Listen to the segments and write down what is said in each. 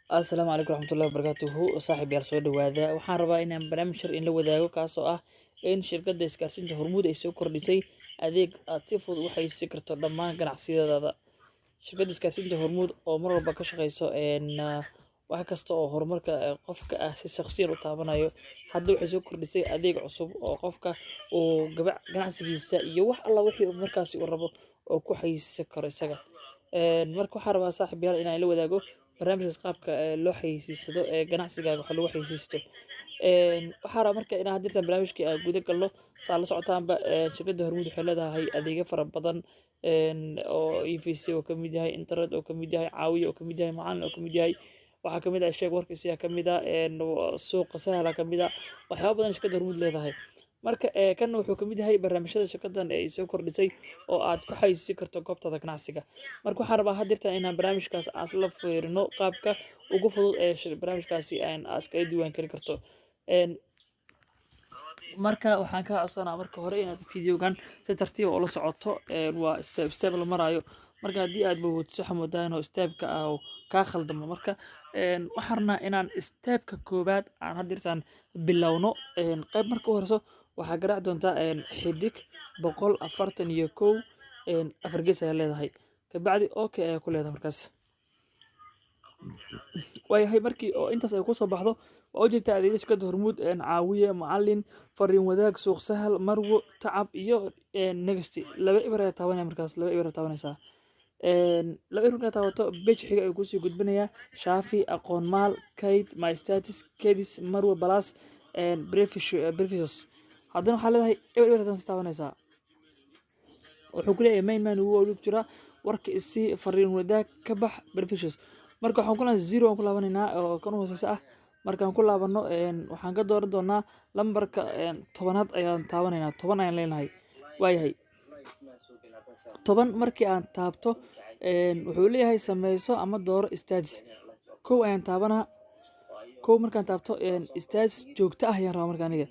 Asalaamu calaykum waraxmatullahi wabarakaatuhu. Saaxiib yaal, soo dhawaada. Waxaan rabaa inaan barnaamij yar in la wadaago, kaasoo ah in shirkadda isgaarsiinta Hormuud ay soo kordhisay adeeg aad si fudud u xayeysiin karto dhammaan ganacsiyadaada. Shirkadda isgaarsiinta Hormuud oo mar walba ka shaqeyso wax kasta oo horumarka qofka ah si shaqsiyan u taabanayo, hadda waxay soo kordhisay adeeg cusub oo qofka uu ganacsigiisa iyo wax alla wixii uu markaasi uu rabo oo ku xayeysiin karo isaga. Marka waxaan rabaa, saaxiib yaal, inaan la wadaago barnaamijkaas, qaabka loo xayeysiisado ee ganacsigaaga wax lagu xayeysiisto. Waxaan rabaa marka inaan hadirtan barnaamijkii aan guda galno. Saa la socotaanba, shirkadda Hormuud waxay leedahay adeegyo fara badan oo EVC oo kamid yahay, internet oo kamid yahay, caawiye oo kamid yahay, macalin oo kamid yahay. Waxaa kamid ah sheeg warkiisa kamid ah, suuqa sahla kamid ah, waxyaabo badan shirkadda Hormuud leedahay. Marka kan wuxuu kamid yahay barnaamijyada shirkaddan ay soo kordhisay oo aad ku xayeysiin karto goobtaada ganacsiga. Marka waxaan rabaa hadirtan inaan barnaamijkaas aan isla fiirino, qaabka ugu fudud ee barnaamijkaasi aan iskaga diiwaan gelin karto. Marka waxaan kaa codsanaa marka hore inaad videogan si tartiib ah ula socoto. Waa step step la maraayo. Marka haddii aad bogotiso, waxaa moodaa inuu stepka ah uu kaa khaldamo. Marka waxaan rabnaa inaan stepka koowaad aan hadirtan bilowno. Qayb marka u horeyso waxaa garaaci doontaa *141# ayaa leedahay. Kabacdi okay ayaa ku leedahay. Markaas waayahay, markii oo intaas ay kusoo baxdo, waa ujeegtaa adeegyada shirkadda Hormuud: caawiye, macalin, fariin wadaag, suuq sahal, marwo, tacab iyo next. Laba eber ayaa taabanaya. Markaas laba eber ayaa taabanaysaa. Laba eber markaa taabato, page xiga ayuu kusii gudbinayaa: Shaafi, Aqoon Maal, Kayd, My Status, Kedis, Marwo Plus, Previous. Haddana waxaa leedahay eber eber haddana si taabanaysaa. Wuxuu ku leeyahay main menu wuu ku jiraa, warka isii, fariin wadaag, ka bax, previous. Marka waxaan ku laabanaa zero, aan ku laabanaynaa oo kan u hooseysa ah. Markaan ku laabano, waxaan ka dooran doonaa lambarka 10aad ayaan taabanaynaa. 10 ayaan leenahay. Waayahay, 10 markii aan taabto, wuxuu leeyahay sameyso ama dooro status. 1 ayaan taabanaa. 1 markaan taabto, status joogto ah ayaan rabaa marka aniga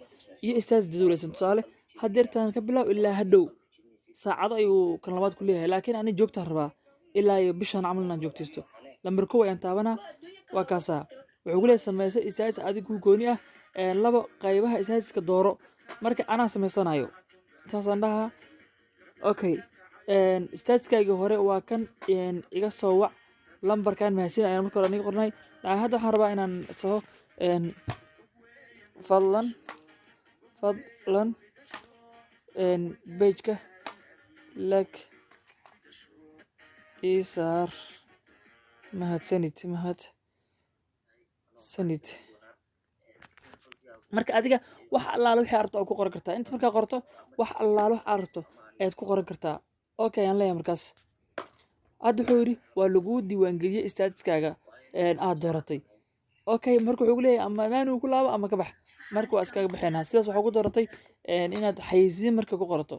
iyo status jadwaleysan. Tusaale, hadeertaan ka bilow ilaa hadhow saacado ayuu kan labaad ku leeyahay, laakiin ani joogtaan rabaa, ilaa iyo bishan camal inaan joogtaysto. Lambar 1 ayaan taabanaa. Waa kaasaa. Wuxuu ku leeyahay sameyso status adig kuu gooni ah. Labo, qaybaha statuska dooro. Marka anaa sameysanayo, saasaan dhahaa. Okay, statuskaygii hore waa kan, iga soo wac lambarkan, mahadsan ayaan marka hore aniga qornay. Laakiin hadda waxaan rabaa inaan saho fadlan, fadlan pageka like ii saar, mahadsanid, mahadsanid. Marka adiga wax allaale wixii aad rabto oo ku qoran kartaa inta. Markaa qorto, wax allaale wax aad rabto ayaad ku qoran kartaa. Okay ayaan leeyahay. Markaas hadda wuxuu yidhi waa laguu diiwaangeliyey statuskaaga aad dooratay. Okay, marka wuxuu ku leeyahay ama menu ku laabo ama ka bax. Marka waa iskaga baxaynaa. Sidaas waxaa ku dooratay inaad xayeysiin marka ku qorato.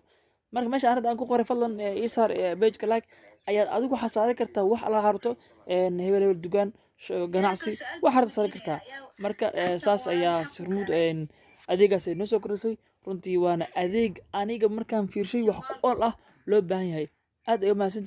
Marka meesha aan hadda aan ku qoray fadlan ii saar pageka like ayaad adigu waxaa saaran kartaa wax alla rabto, hebel hebel, dukaan, ganacsi, wax rabta saaran kartaa. Marka saas ayaa Hormuud adeegaas ay noo soo kordhisay. Runtii waana adeeg aniga markaan fiirshay wax ku ool ah, loo baahan yahay. Aad ay u mahadsantihiin.